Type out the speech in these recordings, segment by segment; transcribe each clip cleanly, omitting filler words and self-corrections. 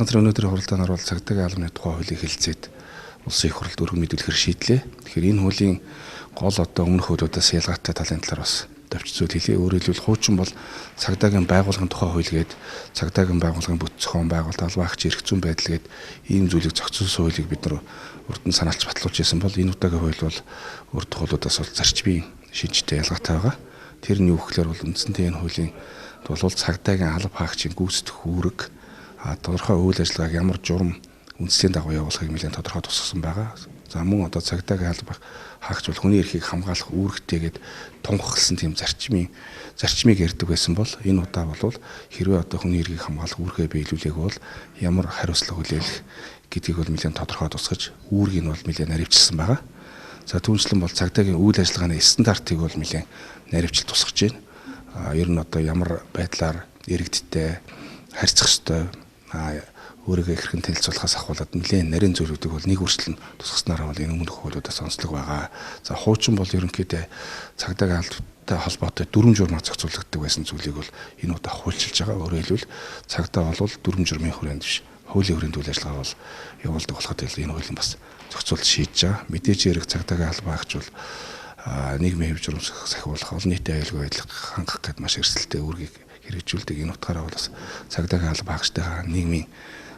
Улс мансрын өнөөдрийн хуралдаанаар бол цагдаагийн албаны тухай хуулийг хэлэлцээд улсын их хурлд өргөн мэдүүлэхээр шийдлээ. Тэгэхээр энэ хуулийн гол одоо өмнөх хуулиудаас ялгаатай талын талаар бас товч зүйл хэлье. Өөрөөр хэлбэл хуучин бол цагдаагийн байгууллагын тухай хууль гээд цагдаагийн байгууллагын бүтэц зохион байгуулалт, албан хаагчийн эрх зүйн байдал гээд ийм зүйлийг зохицуулсан хуулийг бид нар урд нь санаалж батлуулж байсан бол энэ удаагийн хууль бол урд хуулиудаас бол зарчмын шинжтэй ялгаатай байгаа. Тэр нь юу гэхээр бол үндсэндээ энэ хуулийн бол цагдаагийн алба хаагчийн гүйцэтгэх үүрэг, тодорхой үйл ажиллагааг ямар журам үндсийн дагуу явуулахыг нэлээд тодорхой тусгасан байгаа. За мөн одоо цагдаагийн алба хаагч бол хүний эрхийг хамгаалах үүрэгтэй гээд тунхагласан тийм зарчмыг ярьдаг байсан бол энэ удаа бол хэрвээ одоо хүний эрхийг хамгаалах үүргээ биелүүлээг бол ямар хариуцлага хүлээх гэдгийг бол нэлээд тодорхой тусгаж үүргийг нь бол нэлээд наривчилсан байгаа. За түүнчлэн бол цагдаагийн үйл ажиллагааны стандартыг бол нэлээд наривчил тусгаж байна. Ер нь одоо ямар байдлаар иргэдтэй харьцах ёстой, өөрийгөө хэрхэн танилцуулахаас ахуулаад нэлээд нарийн зүйлүүдийг бол нэг үрчлэн тусгаснараа бол энэ өмнөх хуулиудаас онцлог байгаа. За хуучин бол ерөнхийдөө цагдаагийн албатай холбоотой дүрм журмаар зохицуулагддаг байсан зүйлийг бол энэ удаа хуульчилж байгаа. Өөрөөр хэлбэл цагдаа бол дүрм журмын хүрээнд биш, хуулийн хүрээнд үйл ажиллагаа бол явуулдаг болоход энэ хуулийн бас зохицуулт шийдэж байгаа. Мэдээж хэрэг цагдаагийн албан хаагч бол нийгмийн хэв журам сахиулах, олон нийтийн аюулгүй байдлыг хангах гэд маш эрсдэлтэй үүргийг хэрэгжүүлдэг. Энэ утгаараа бол бас цагдаагийн албан хаагчтайгаа нийгмийн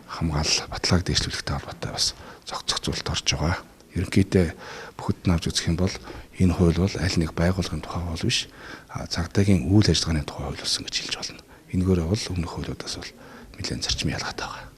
хамгаалал баталгааг дээшлүүлэхтэй холбоотой бас зохицуулалт орж байгаа. Ерөнхийдөө бүхэд нь авч үзэх юм бол энэ хууль бол аль нэг байгууллагын тухай хууль биш, цагдаагийн үйл ажиллагааны тухай хууль болсон гэж хэлж болно. Энэгээр бол өмнөх хуулиудаас бол нэлээд зарчим ялгаатай байгаа.